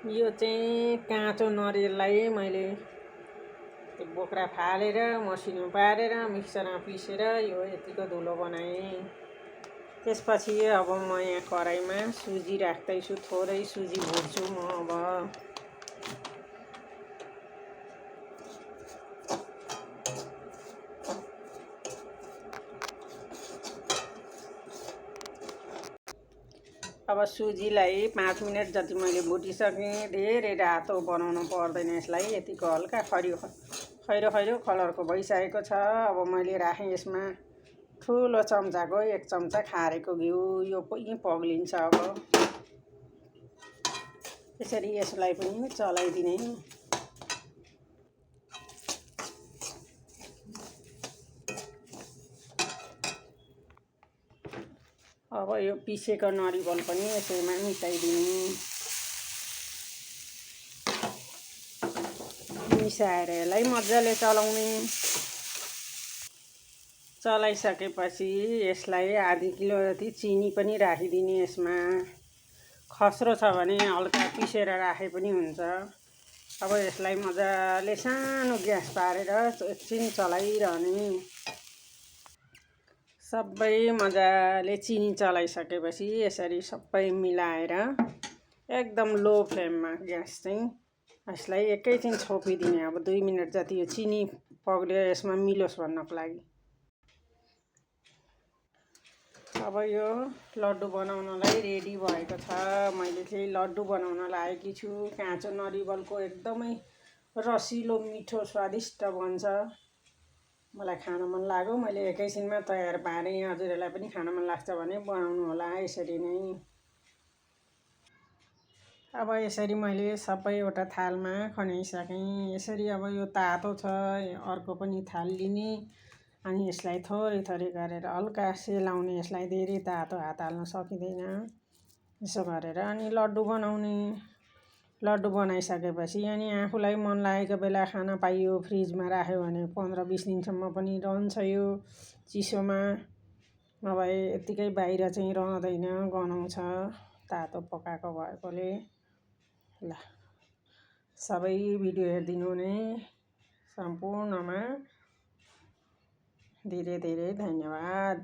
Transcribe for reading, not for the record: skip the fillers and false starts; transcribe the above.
यो चाहिँ काँचो नरिवललाई मैले त्यो बोक्रा फालेर मसिनो पारेर मिक्सरमा पिसेर यो यतिको धुलो बनाएँ। त्यसपछि अब म यहाँ कराईमा सुजी राख्दैछु। थोरै सुजी भुट्छु म अब सुजीलाई 5 मिनट जति मैले भुटिसकेँ। धेरै रातो बनाउनु पर्दैन यसलाई। यतिको हल्का खैरो खैरो कलरको भइसकेको छ। अब मैले राखेँ यसमा ठुलो चम्चाको 1 चम्चा खारेको घिउ। यो पनि पग्लिन्छ। अब यसरी यसलाई पनि चलाइदिने। अब यो पिसेको नरिवल पनि यसैमा मिसाइदिने। मिसाएर यसलाई मजाले चलाउने। चलाइसकेपछि यसलाई आधी किलो जति चिनी पनि राखिदिने। यसमा खस्रो छ भने हल्का पिसेर राखे पनि हुन्छ। अब यसलाई मजाले सानो ग्यास पारेर एकछिन चलाइरहने। सबै मजाले चिनी चलाइसकेपछि यसरी सबै मिलाएर एकदम लो फ्लेममा ग्यास चाहिँ यसलाई एकैछिन छोपिदिने। अब 2 मिनट जति यो चिनी पग्लियो यसमा मिलोस् भन्नको लागि। अब यो लड्डु बनाउनलाई रेडी भएको छ। मैले चाहिँ लड्डु बनाउन लागेकी छु। काँचो नरिवलको एकदमै रसिलो मिठो स्वादिष्ट बन्छ। मलाई खान मन लाग्यो। मैले एकैछिनमा तयार पारेँ। हजुरहरूलाई पनि खान मन लाग्छ भने बनाउनु होला यसरी नै। अब यसरी मैले सबै एउटा थालमा खनाइसकेँ। यसरी अब यो तातो छ। अर्को पनि थाल लिने अनि यसलाई थोरै थोरै गरेर हल्का सेलाउने। यसलाई धेरै तातो हात हाल्न सकिँदैन। यसो गरेर अनि लड्डु बनाउने। लड्डु बनाइसकेपछि अनि आफूलाई मन लागेको बेला खान पाइयो। फ्रिजमा राख्यो भने 15-20 दिनसम्म पनि रहन्छ यो चिसोमा। नभए यत्तिकै बाहिर चाहिँ रहँदैन, गनाउँछ तातो पकाएको भएकोले। ल, सबै भिडियो हेरिदिनु हुने सम्पूर्णमा धेरै धेरै धन्यवाद।